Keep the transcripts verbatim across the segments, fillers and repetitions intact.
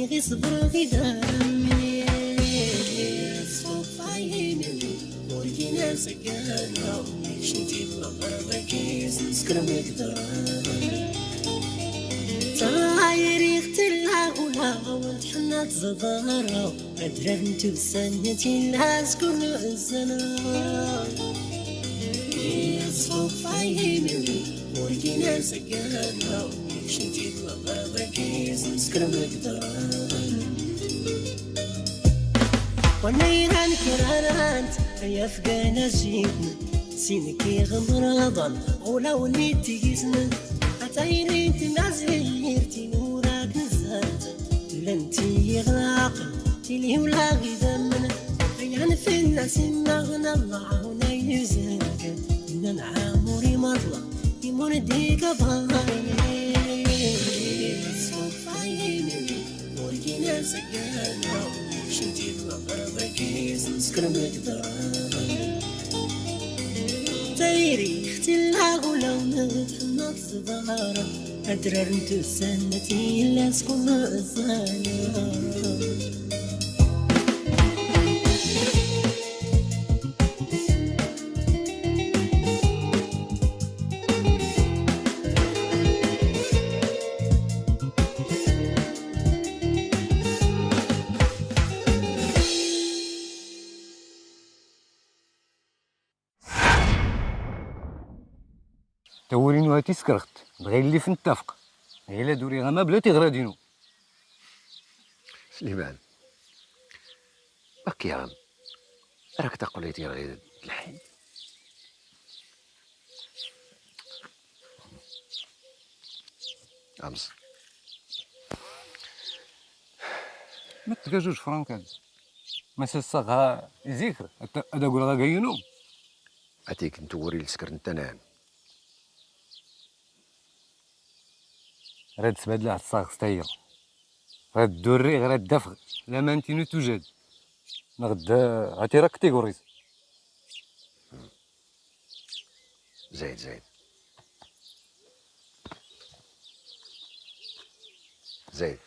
Ɣiṣbr ɣidammi, sfuk fayimmi, urgina sgana, ikcnti ḍbr dagi sskr mgdra. Tayri ɣtla ɣula ɣwnt ḥnat ẓḍara, adrar ntusan tilla skun zzana. Sfuk fayimmi, urgina sgana, ikcnti ḍbr dagi sskr mgdra. Wanayran kirarant, ayafgan azitn, sinki ɣmraḍan, ulawn itgisn, atayri tmazirt, inurat nzant, llant iɣraqn, tili ula ɣidamn, ayan fnnas immaɣn, Allah awn ay izrkn, nnan amur imaḍla, imun dik abɣan. Sfuk fayimmi, Tayri ɣtla ɣula ɣwnt ḥnat ẓḍara, adrar ntusan tilla skun zzana. Tawuri-nu hati skrɣt, dɣa illi fn ttafq. Ila d-uriɣ amabla tiɣra dinu. Sliman. Akyaɣ. Rak taqqulit irɣid lḥin. Amẓ. Ma tga juj frankan. Ma sessaɣ ha izik, ad, ad agulɣ agayinu. Atik n tuguri lskr n tanan. Rad sbadlaɣ tsaɣ s tayya. Rad durriɣ, rad dafɣ. Laman tinu tujad. Nɣd, hati rak tiguriz. Zayd, Zayd. Zayd.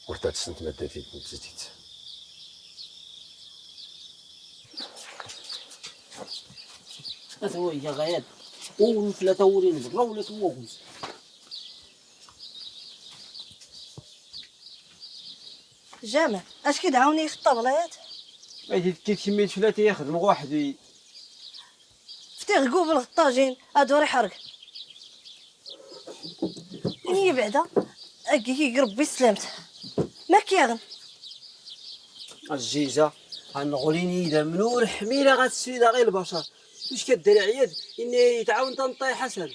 Ur tatsent maddatit n tzetit. Atwa iga ɣayad. Ur tlata urin bra ula twaguz. Jamal, acu k-id-ɛawnen i ixeṭṭaben-ayat? Ay, tifkit kemmi n teflat i xedmeɣ weḥd-i. Ftiɣ gub lɣeṭṭajin, ad ur iḥerg. Ini-yi beɛda, aggik ig Rebbi s tlamt. Ma k-yaɣen? Aziza, anɣulin idammen ur ḥmileɣ ad slideɣ i lbacer. Ticki ad ddariɣ Ɛiyad, ini-yi tɛawen tameṭṭa i Ḥasan.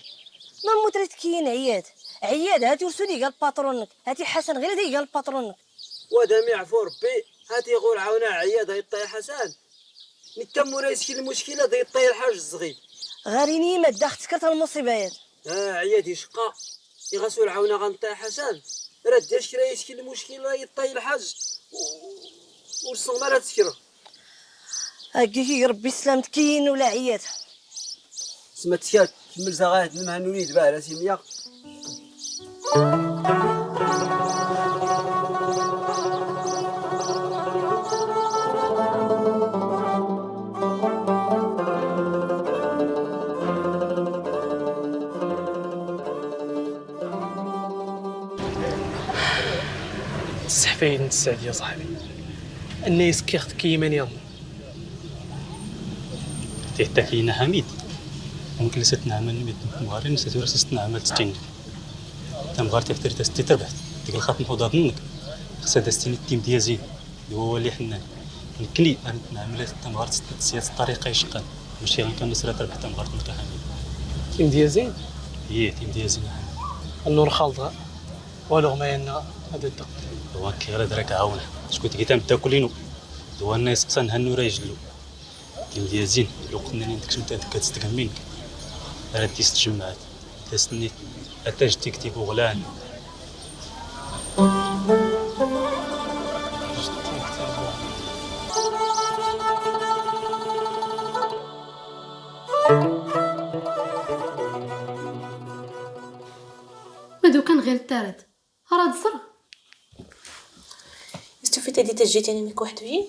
Ma mmut ra tekkiyin Ɛiyad. Ɛiyad, hati ur s-ur iga lpaṭrun-nnek. Hati Ḥasan ɣir ad iga lpaṭrun-nnek. Wa d amiɛfu Rebbi, hati ɣur ɛawneɣ Ɛiyad a iṭṭa i Ḥasan. Nekk am ur a yesken lmuckil ad iṭṭa i lḥaǧ ẓẓɣid. Ɣer ini-yi ma ddax teskert lmuṣiba-yat. Ah, Ɛiyad icqa. Iɣas ur ɛawneɣ a nṭṭa i Ḥasan. Rad d-ackra yesken lmuckil a iṭṭa i lḥaǧ. Ur sneɣ ma rad skreɣ. Aggik ig Rebbi slam tekkiyin ula Ɛiyad. Sma tkat, kemmel zaɣayat n Mhannun idba ara simya. Tseḥfayin n tseɛd ya ṣaḥbi. Anna i s-kkiɣ tekki iman-iḍen. Tihta kiyina Ḥamid. Mumkin s-at-nɛamal n medden timɣarin, s-at ur s-at-nɛamal teččin. Tamɣart i ɣ-trid as-tt-terbeḥt deg lxaṭ n ḥuḍaḍ-nnek, xas ad as-tinid timdyazin d wawal iḥennan. Nekkni ar nɛamal tamɣart s tyat ṭṭariqa iceqqan, mačči ɣer kan s-ra terbeḥ tamɣart-nnek a Ḥamid. Timdyazin? Ih, timdyazin a Ḥamid. Ad nurxal dɣa. Waluɣ ma yenna ad ddeɣ. Wanki ɣer ad rak ɛawneɣ. Acku tgi tamdakkel-inu d wanna iseqsan hannu ra ijellu. Timdyazin, lweqt-nni ad tekcem tadeggat s tgemmin, ara d-is-tjemɛet. Tasnit ad tajtigtig uɣlan. Dukan ɣir ttarad. Ara d-ẓer. Istufit ad-ijji tani mik waḥd wiyi?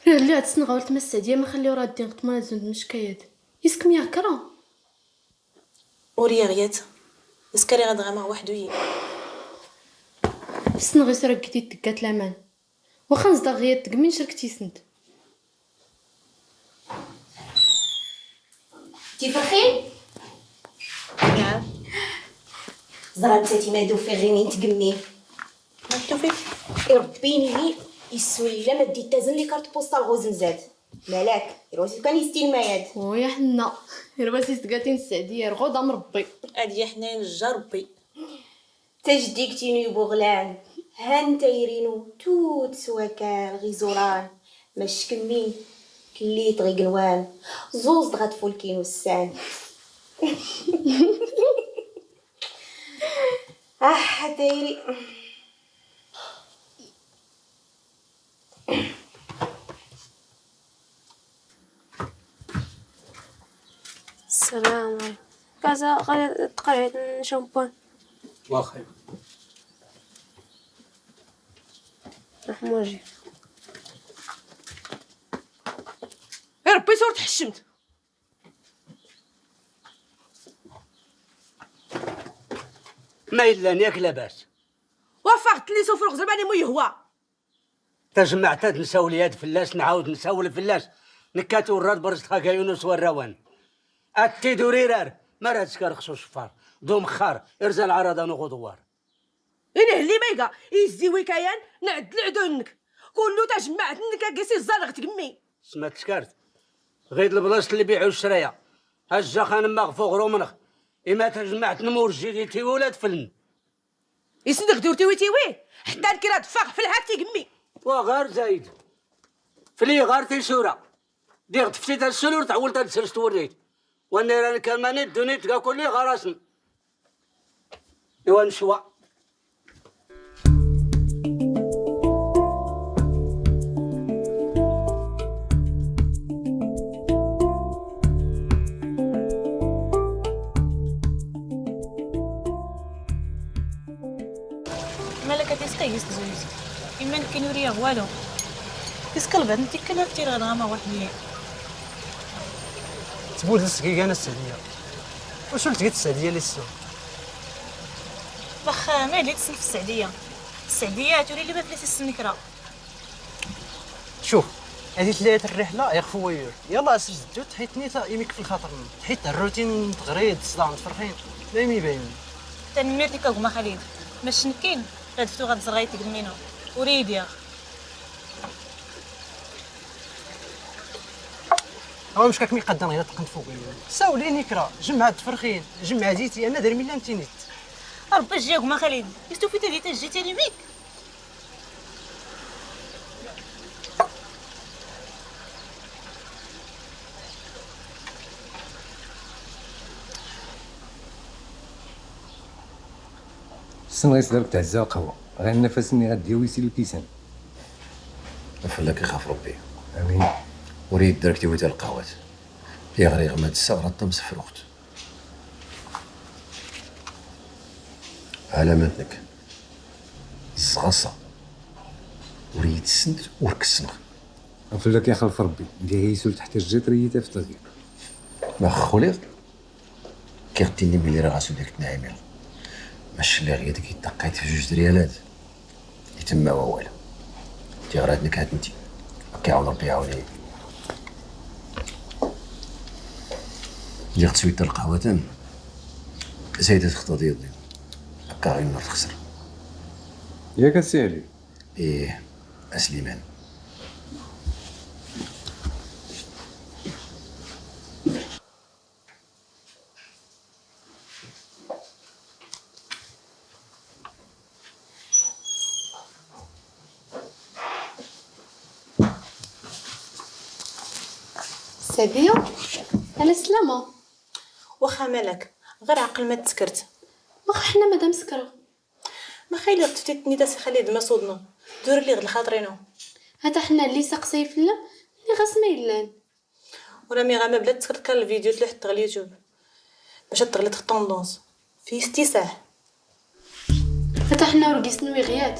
Rriɣ lliɣ ad-snɣ ɣur tmassa-di, ma xalli ur ad-ddin ɣ tmazun d mckayad. Is-km yaɣ kra? Ur yaɣ yat. Is-kariɣ ad-ɣamaɣ waḥd wiyi. Snɣ is-rggit-id tggat laman. Waxxa nzdeɣ ɣ yat tgemmi n crktisnt. Tifrxin? Naɛam. Ẓrat a-t-i ma d-ufiɣ ɣini n tgemmi. Ma d-tufiḍ? Iṛebbi-nni iswel illa ma d-ittazen li carte postale ɣ uzemzad. Malak, irwas kan istin mayad. Uy a ḥnna, irwas is tgatin Sɛdiya, irɣud am Ṛebbi. Ad yaḥnna injja Ṛebbi. Tajdikt-inu i uɣlan, han tayri-nu tut s wakal ɣ iẓuran, mac kmmi kllit ɣ igenwan, ẓuẓd ɣ tfulkin ussan. Ah a tayri. السلام عليكم. كازا غادي تقرعي شامبان. واخا. رحمة جي. يا ربي، صورت حشمت. ما يلان ياك لاباس؟ وفقت لي سوفر غزباني مو يهوى. تجمعت نساول ياد فلاس، نعاود نساول فلاس. نكاتي وراد برزت خاكا يونس والروان. أتي دوريرار، مرات سكر خصوص فار. دوم خار، إرزال عرضان وغدوار. إنه اللي ما يقع، يزدي ويكايان، نعد العدو نك. كله تجمعت نك أقسي الزلغ تقمي. سمعت سكرت. غير البلاصة اللي بيعوا الشرايا. هجا خان ما غفو غرو منخ. إما تجمعت نمور جيدي تي ولاد فلن. يسندك دور تيوي تيوي، حتى نكرا تفاغ في الهاك تيقمي. وغار زايد. فلي غار تيسورا. ديغ تفتيت السلور تعولت السرس توريت. وانا راني كمان الدنيا تلقى كل غراسن. إيوا نشوى. مالك هادي سقيس زوج. إما نكين وريا والو. كيسكلبت نتي كلها كتير غنغامة وحدي. تقول السقيقة أنا السعدية. وشو اللي تقيت السعدية للسوق؟ واخا ما اللي تسنى في السعدية. السعدية تولي اللي ما فلس السنكرة. شوف، هادي تلات الرحلة يا خويا. يلا اسير زدو تحيت نيتا يميك في الخاطر منه. تحيت الروتين تغريد صداع متفرحين. ما يمي باين. تنمير ليك أغما خليل. مش نكين. غادفتو غاد زرغايتك منو. وريديا. هو مش كاك ميقدم غير تقنت فوق. ساوليني كرا. جمعة تفرخين. جمعة ديتي. أنا دير ميلان تينيت. ربي جي أغما خليل. يستو في تدي تجي تاني ميك. السن غيسدرك تعزا القهوة، غير النفس اللي غادي ويسيل الكيسان. فلاك يخاف ربي. آمين. وريد درك تيوي تاع القهوات. يغري غماد السغرة طمس فروخت. علاماتك. الزغصة. وريد السند ورك السنخ. أفلك يا خلف ربي، ندير هي سول تحت الجيت ريت أفتغي. ما خولي. كي غتيني بلي راه غاسو ديك تنعيمي. ماش اللي غير ديك يتقيت في جوج دريالات. يتما ووال. تي غرات نكهت نتي. كي عاود ربي يعاوني. جي غتسوي القهوة تان. زايدة تخطو ديال ديال. هكا غير نهار تخسر. ياك السي علي؟ إيه، أسليمان. سعدية، على السلامة. واخا مالك، غير عقل ما تسكرت. واخا حنا مادام سكرة. ما خيلي غتفتي تني داسي خلي دما صودنا. دور لي غد الخاطرينو. هذا حنا اللي سقسي فلم، اللي غاس ما يلان. ولا مي غا ما بلا تسكر كان الفيديو تلي حط على اليوتيوب. باش تغلط في الطوندونس. Fi s-tisɛ. Ata ḥna ur gis-nwi ɣyat.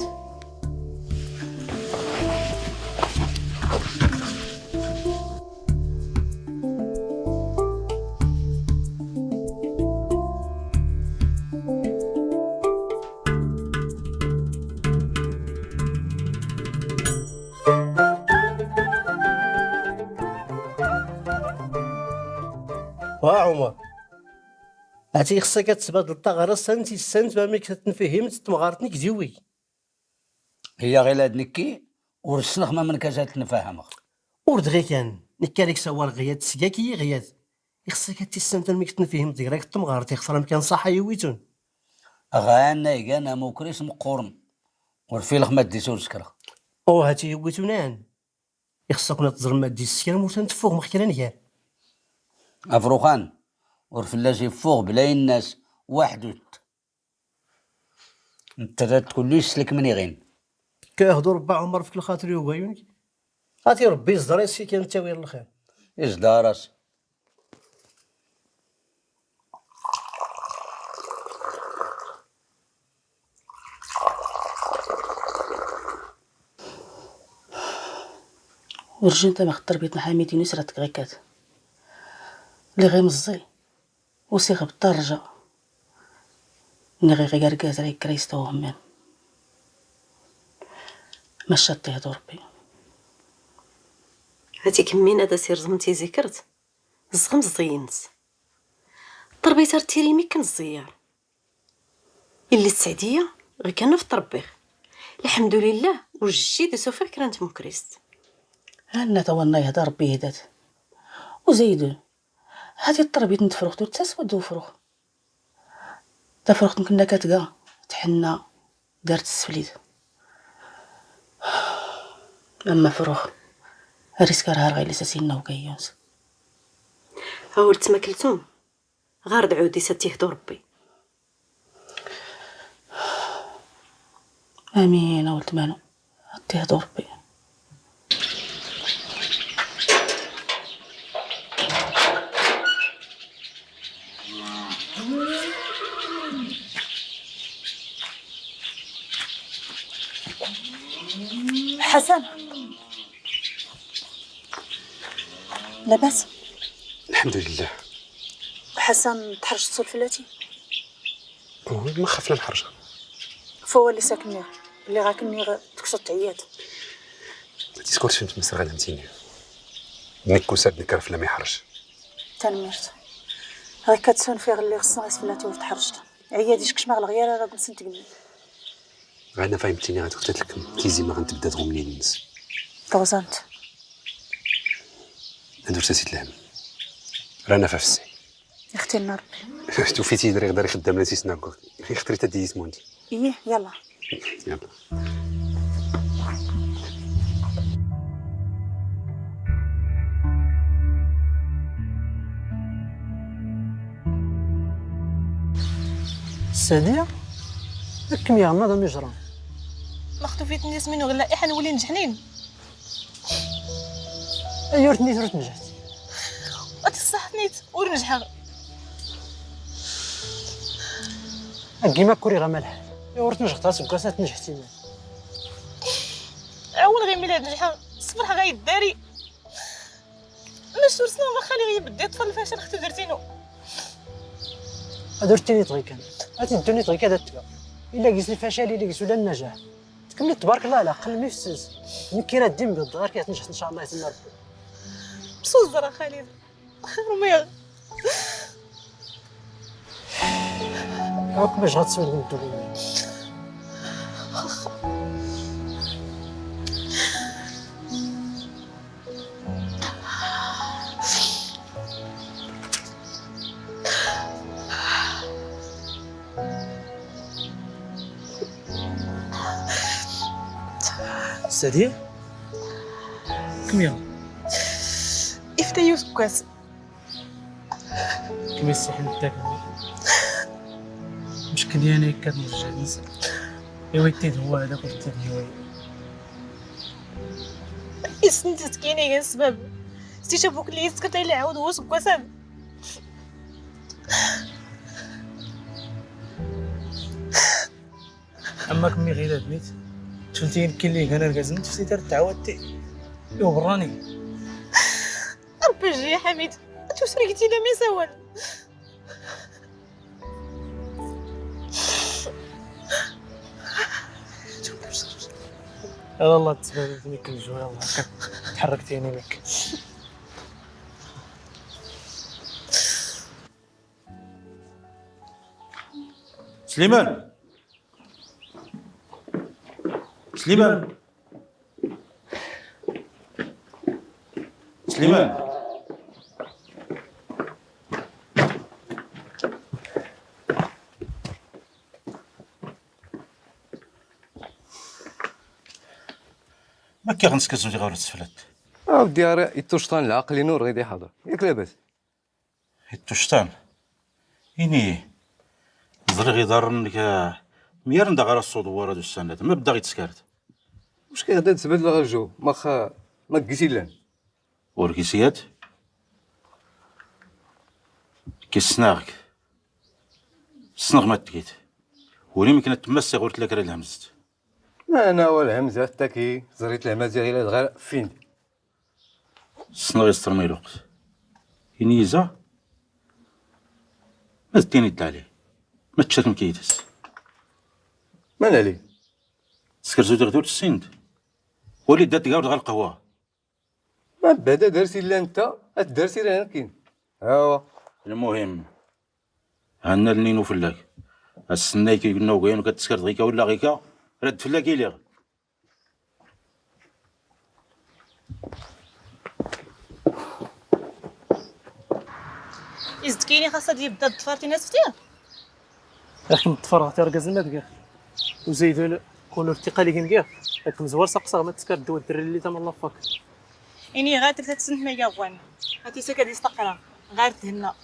Wa Ɛumar. Hati ixṣṣak ad tbadlḍ taɣrast-nnt i ssnt mamnk ad tnfhimt d tmɣart-nni k-ziwwij. Hiya ɣilad nkki ur ssnɣ mamnk ad tnfhmɣ. Ur dɣi kan, nkki ar ik-sawwalɣ ɣyat, sgak i-ɣyat. Ixṣṣak ad tissnt mamnk ad tnfhimt d grak d tmɣart, ixṣṣr amkan ṣṣaḥa yewwi-tun. Ɣanna igan amukris mqqurn. Ur filɣ maddis ur skrɣ. Uw hati yewwi-tun an. Ixṣṣakwn ad tẓrm maddis s kra mur tantffuɣm ɣ kra ngar. Afrux an, ur fllaš iffuɣ bla innas waḥdut. Nttat ad tkulli slk mniɣin. Kk hdur ba Ɛumar fk lxaṭr i ubayun. Hati Rbbi iẓḍr-as i kan ttawil lxir. Iẓḍr-as. Urjin tamaxtr bitn ḥamidin israt ɣikat. Lliɣ imẓẓi. Usiɣ bṭarja. Nniɣ iɣ argaz ra ikkra istawhmmin. Maca ad t-ihdu Rbbi. Hati kmmin ad as-irẓmn tizikrt. Ẓẓɣ mẓẓi-ins. Ṭṭrbit ar tirimi kkan ẓẓiyar. Illi tseɛdiya ɣikan af ṭṭrbiɣ. Lḥemdulillah ur jjid isufiɣ kra n tmukrist. Hanna tawanna ihda Rbbi ihdat. Uzaydun. Hati ṭṭrbit n tfruxt ur ttaswa d ufrux. Tafruxt mknna katga tḥenna dart sflid. Amma frux ar iskar har ɣaylis asinna ukayyuns. Awltma Kltum, ɣar d ɛudis ad t-ihdu Rbbi. Amin, awltmanu. Ad t-ihdu Rbbi. Ḥasan. Labas? Lḥemdulillah. Ḥasan, tḥerjt sul flati? Wi ma xaf la nḥerja. Fawal i s-ak-nniɣ, lliɣ ak-nniɣ tekkseḍ tɛeyyaḍ. Tiskur tfhimt ma s-ɣadam-tini. Nekk usa-d nekker fell-am iḥerj. Tanemmirt. Ɣikat sunef-iɣ lliɣ ssneɣ isfllat-iw ur tḥerjt. Ɛeyyaḍ iskecm-aɣ leɣyar ara d-nsent tgemmi. Ɣana fahim-tini ɣad ɣ-tlkem tizi ma ɣ-ntbdad ɣ-umnil-ns. Tuɣzamt. Ad ur-tas-itlham. Rana fafsay. Ixti-nna Ṛebbi. Tufi-t-id riɣ dar ixeddam la sisnagog. Ixtri-t ad iyi-ismundi. Iyyih, yalla. Yalla. Sadiya, akken yeɣna d amijran. Maxtufit-nni asmi nuɣ illa iḥan wulin ǧeḥnin. Ay ur tennit ur tnejḥet. Ati ṣṣaḥ tennit ur njeḥeɣ. Aggi ma kuriɣ amalḥal. Ay ur tnejxet aseggas ad tnejḥet iman. Ɛawneɣ imi la njeḥeɣ, sferḥeɣ ay ddari. Mac ur ssneɣ ma xali ɣ-ibedda iṭṭef lfacal ɣ tudert-inu. Ad ur ttinit ɣikan. Ad t-ddunit ɣikan ad tga. Illa gis lfacal, illa gis ula nnajaḥ. Tkemmli tbarek Allah ɛla aql mi fesses. Nekki ra ddin beddeɣ ar k-tnejḥet ncallah itnna Ṛebbi. Bṣu ẓra Xalid. Rmiɣ. Akk bac ɣad teswid deg ddunit. Sadiya? Kemmel. Ifta yiwet n wass. Kemmel ssiḥen ddak. Mckil yana yekkat mujjad-nsen. Iwi-t-id huwa hada kul tid yiwi. Isn't ttkini gan sbab. Sti cabuk li yeskat ay lɛawd wus n wasan. أما كمي غير أدميت، تفلتي يمكن لي كان أرقز من تفسيت أرتعوتي. يو براني. ربي يجي يا حميد، توسرقتي لي ميساوال. يلا الله تسبب فيك الجو، يلا. تحركتيني لك. سليمان! سليمان! سليمان! مكي غنسكزو دي غاورة سفلت. أودي، أرى يتوشطان العقل نور غيدي حاضر. ياك لاباس؟ هيتوشتان. إني. زريغ يضرنك. ميرن دا غرا الصوت ورا دو السنة. ما بدا غيتسكرت. واش كيهضر تبدل غير جو؟ ما خ-، ما كيسي لان. وركيسيات. كيسناغك. سنغ ما تقيت. ولي ممكن تمسي غورت لك راه الهمزت. ما أنا والهمزة تاكي. زريت الهمزة غير غير فين. سنغ يستر ما يلوقت. إني يزا. ما زدتيني الدالي. ما تشرم كيدس. ما نالي؟ سكرتو تغدو تسيند. ولي دات قاعد غير القهوة. ما بدا درسي إلا أنت، الدرسي راه كاين. هاوا. المهم، هنا لنينو فلاك. السناي كي قلنا وكاين وكتسكر دغيكا ولا غيكا، رد فلاك يليغ. إزدكيني خاصة دي بدا الضفار تيناس فتيه. يا أخي، متفرغ ترقز ما دقيق. وزيدون كونوا ارتقالي كنقيق. لكن زوار سقسا ما تسكر دو الدري اللي تم الله فك. إني غير تلاتة سنت ما يقوان. هاتي سكا دي استقرا. غير تهنا.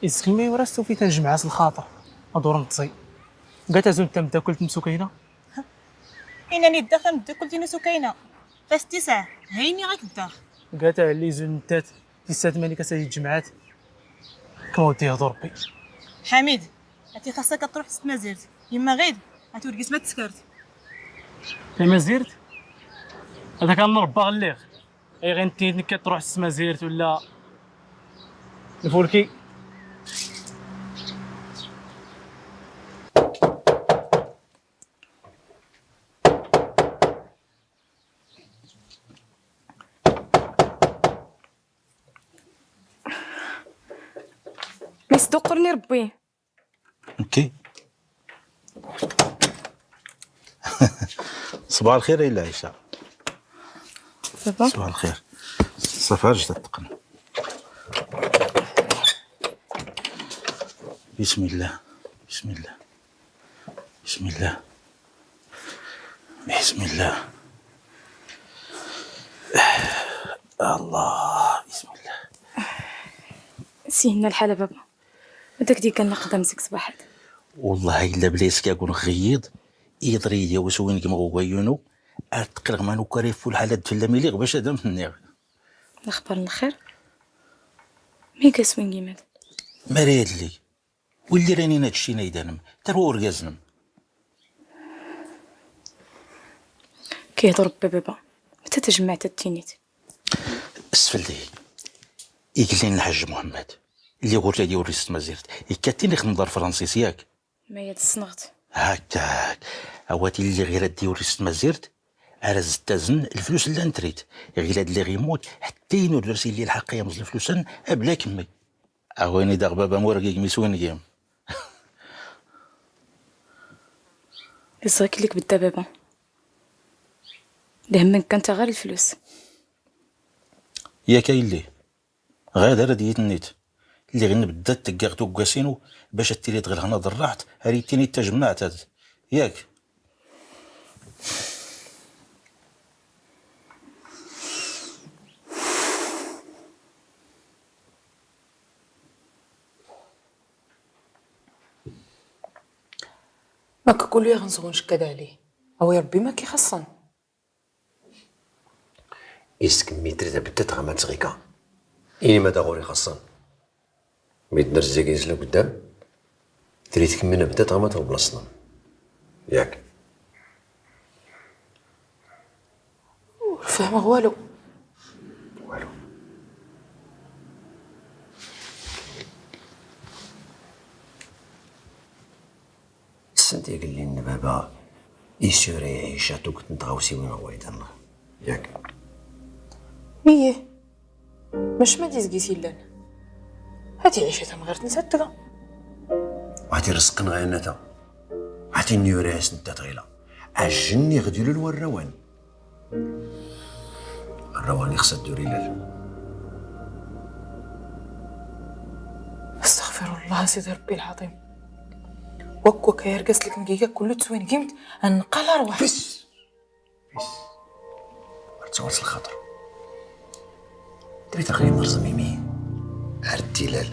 إسكمي ورستو في تنجمعات الخاطر. أدور نتصي. قالت أزول تم تاكل تمسو كاينة. إنني داخل مدكل تيني سكينة. فاس تسعة، هيني غاك داخل. قالت لي زول نتات، تسعة ماني كاسا جمعات. كما ودي يهضر ربي. حميد، هاتي خاصك تروح ست مازيرت. يما غيد، هاتي ورقيس ما تسكرت. لا مازيرت؟ هذا كان نربى غليغ. اي غير انت انك تروح ست مازيرت ولا الفولكي. ميس دقرني ربي. اوكي. صباح الخير يا العيشة. صباح. صباح الخير. صافا جدت تقن. بسم الله. بسم الله. بسم الله. بسم الله. الله، بسم الله. سينا الحالة بابا. هذاك دي كان نقدم زيك صباحات. والله إلا بليس كيكون غيض، يضري يدي وسوين كيما غوغايونو، أتقلق ما نكري فول حالة في اللاميليغ باش هذا منيغ. الأخبار الخير؟ ميكا سوين كيما هذا. مريض لي. واللي راني ناتشينا يدانم، تروا ورقازنم. كيهضر بابا، متى تجمعت التينيت؟ اسفلتي، يقلين الحاج محمد، اللي قلت لي وريست مازيرت، يكاتيني خمضار فرنسيس ياك؟ ما يد الصنغت. هكاك، اواتي اللي غير دي وريست مازيرت، أرز تزن الفلوس اللي انتريت، غير هاد اللي غيموت، حتى ينور درسي اللي الحق يمز الفلوس، أبلا كمي. أهويني داغ بابا مورقيك ميسوين جيم. يصغيك ليك بالدبابة. اللي همك كانت غير الفلوس. يا كاين لي. غير هذا ديت النيت. اللي غير نبدا تقاغ توقاسينو باش تيري تغير هنا ضرعت، هاري تيني تجمعت هاد. ياك؟ ماك كل يوم نزغون شكد عليه. أو يا ربي ما كيخصن. إسك ميتري تبدت غاما تغيكا. إني ما داغوري خصن. ميت نرزي كينز لقدام. تريد كمينا بدات غاما تغبلصنا. Yak. Ur fhmɣ walu. Walu. Ssnti gllin baba isur i chatug n tɣawsiwin ɣ waydan. Yak. Miyy. Mcma d izgis illan. Hati iɛica tamɣart n satga. Hati rsqn ɣ aynnata. Hati nni ur-as ntta tɣila. Ajn iɣ d-ilul warrawan. Arrawan ixs ad-ur-ilal. Astaɣfirullah a sidi rbbi lɛaḍim. Wakk wakk ay argaz lkn giga kullu tswin gimt. Anqal arwaḥ. Pis. Pis. Ar tsawal s lxaṭr. Trit aɣ-id-nrẓm imi ar d-ilal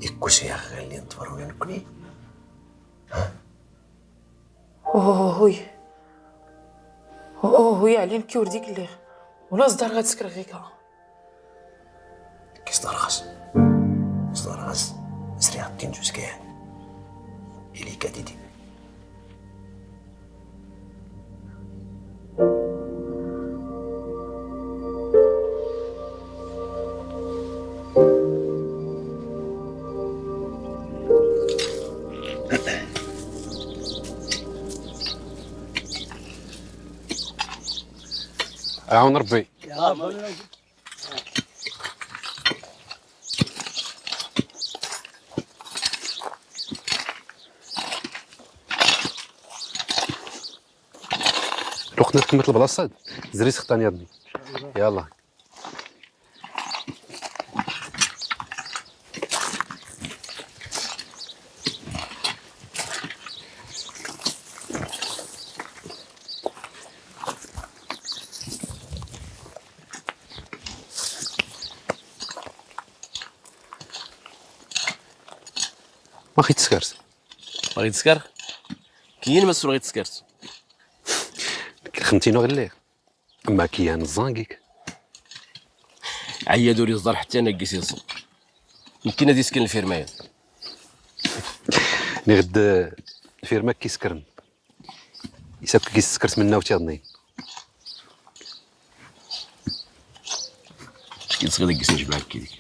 ikkus i aɣ-ɣ-ilin ṭṭfr ula nkni. Ha? Uhuy. Uhuy ɛli nkki ur dik lliɣ. Ula ẓḍarɣ ad skrɣ ɣika. Ki ẓḍarɣ-as. Ẓḍarɣ-as. Sriɣ ttin d uzgan. Ili-k ad-idi. Ɛawen Ṛebbi. Lweqt ma tkemmel lblaṣa-d, zri sexṭan yaḍni. Yalla. Ma ɣ-itskert? Ma ɣ-itskert? Kiyin ma s-ur ɣ-itskert. Nekk lxemtin ur lliɣ. Ama kiyan ẓẓan gik. Ɛeyyad ur iẓḍar ḥetta anagg-is iẓẓan. Nekkin ad isken lfirma-yad. Niɣ-d lfirma k-iskren. Is akk gis tskert mennawt yaḍnin. Ack-id sɣid gis njmaɛ kkidik.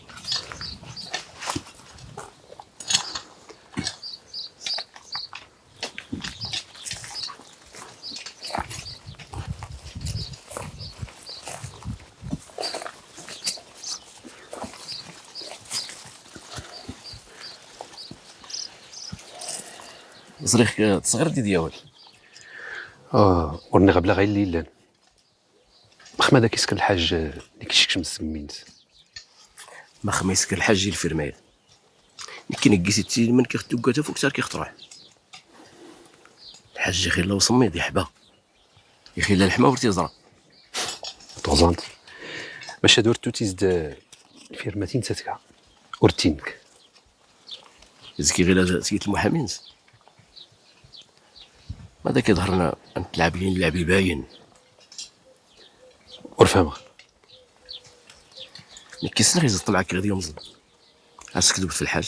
Ẓriɣ-k tesɣriḍ-id i wawal. Ah, ur nniɣ bla ɣ illi illan. Maxma ad ak-isker lḥaj, eh, i k-iskecmen s tgemmi-ns. Maxma isker lḥaj i lfirma-yad. Nekk negg-is ittilin man k-ixtugga tafukt ar k-ixtruḥ. Lḥaj ixilla uṣemmiḍ iḥba. Ixilla leḥma ur t-iẓra. Tuẓant. Maca d ur tut-is-d, eh, lfirma-tin tatga. Ur d-tinnek. Zki ɣila sgit lmuḥamin-ns. Ma d ak-iḍhṛen ad tlɛeb lin lɛeb ibayen. Ur fhmeɣ. Nekk issneɣ iẓeṭṭ mɛak ɣid yumẓen. Askdub f lḥaj,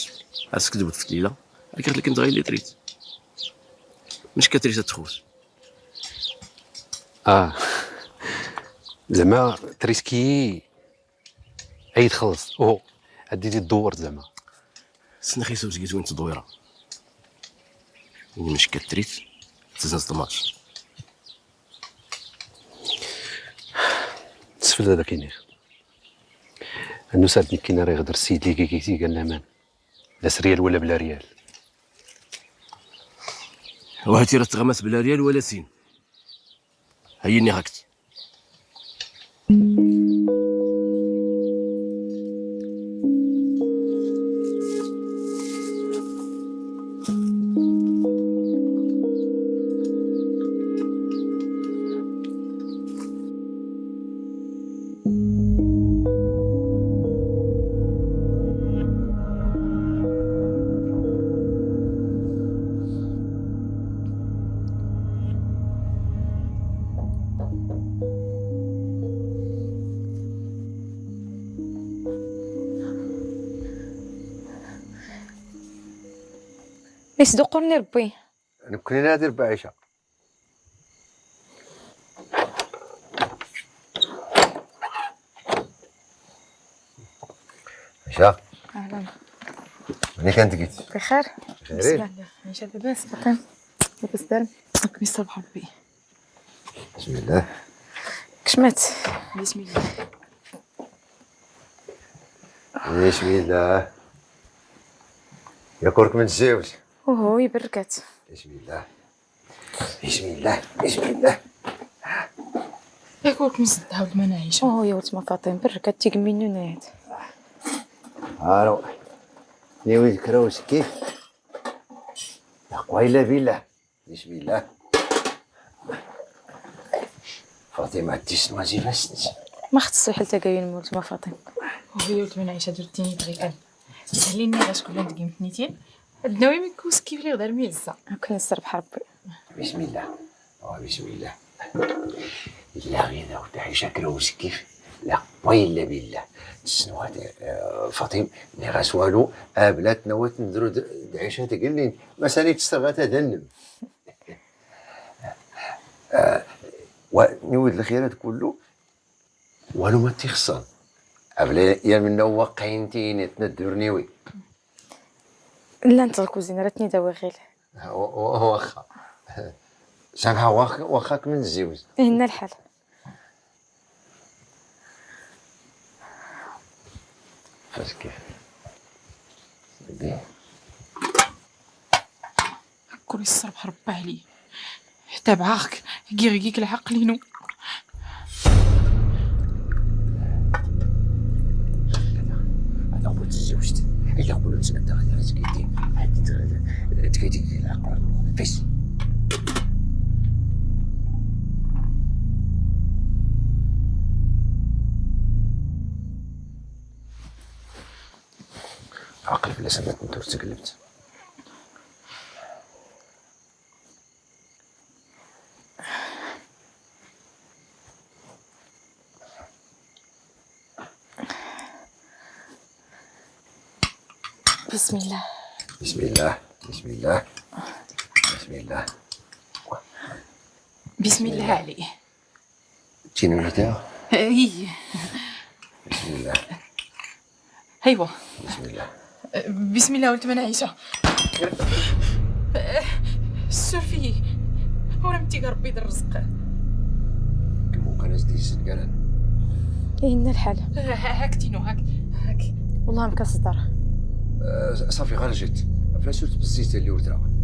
askdub f tlila, ak-ixlken dɣa illi trit. Mec ka trit ad txus. Ah. Zɛma trit ki Ay txelleṣ, uhu, ad d-tili tdewwert zɛma. Ssneɣ-it i uzgit win n tedwira. Ini mec ka trit, tezzenz tmac. Sfeld ad ak-iniɣ. Ad nusa-d nekkini ar iɣder Sidi Gigiti gan laman. La s ryal wala bla ryal. Wahat ira tɣamas bla ryal wala sin. Ay iniɣ-ak-tt. Isduqquren i Rebbi. Nekkni nadi Rebbi Ɛica. عيشة. أهلا. منين كانت جيت؟ بخير. بخير. بسم الله. عيشة لاباس؟ فاطمة. لاباس دار؟ راك ميسر بحال ربي. بسم الله. كشمات. بسم الله. بسم الله. يا كورك من الزوج. اوه، يبركات. بسم الله. بسم الله، بسم الله. ياك ولكم زدتها ولد مناعيشة. اوه، يا ولد ما فاطين، بركة تيك منو نايت. هارو. نيوي ذكرى وسكيف. لا قوة إلا بالله. بسم الله. فاطمة، تسمع زي فاست. ما خصو حل تقاين ولد ما فاطين. اوه، يا ولد مناعيشة، درتيني بغيك أنا. سهليني غاش كلهم دقيم ثنيتين. عندنا وين من كوسكي في الغدار ميزة. كنا السر بحال ربي. بسم الله. آه، بسم الله. لا غير ودي عيشة كروس كيف. لا، ويلا بالله. تسنوات، آه، فاطم، ني غاسوالو، آه، بلاتنا وتندرو د-، دعيشة تقلين. ما سالي تستغاثة ذنب. آه، ونود الخيرات كله. والو ما تيخسر. أبلا يا منا واقعين تيني تندرنيوي. لا، نتا الكوزينة راه تني داوي غير. وا-، وا-، واخا. سامحة، واخ-، واخاك من الزوز. إيه، هنا الحال. فاش كيف؟ كل الصرف ربى عليه. حتى بعاك، كي يغيك العقل ينو. هذا هو تزوجت. إلا قولوا تسعد هذا رزقيتي. عاد تغير، تكيتي العقل. فيس. عقل في لسانك كنت تقلبت. بسم الله. بسم الله، بسم الله، بسم الله. بسم الله عليه. تشينو ميتاو؟ إيه. بسم الله. هيوا. بسم الله. بسم الله ولد مناعيشة. السور فيه. ورا متي ربي يدير الرزق. كيما كان يزدي يسد كان. إيه، إن الحال. ها-، هاك تينو، هاك، هاك. والله مكسدر. آه، صافي، غير جيت. فلا سورت بالزيت اللي ورد راه.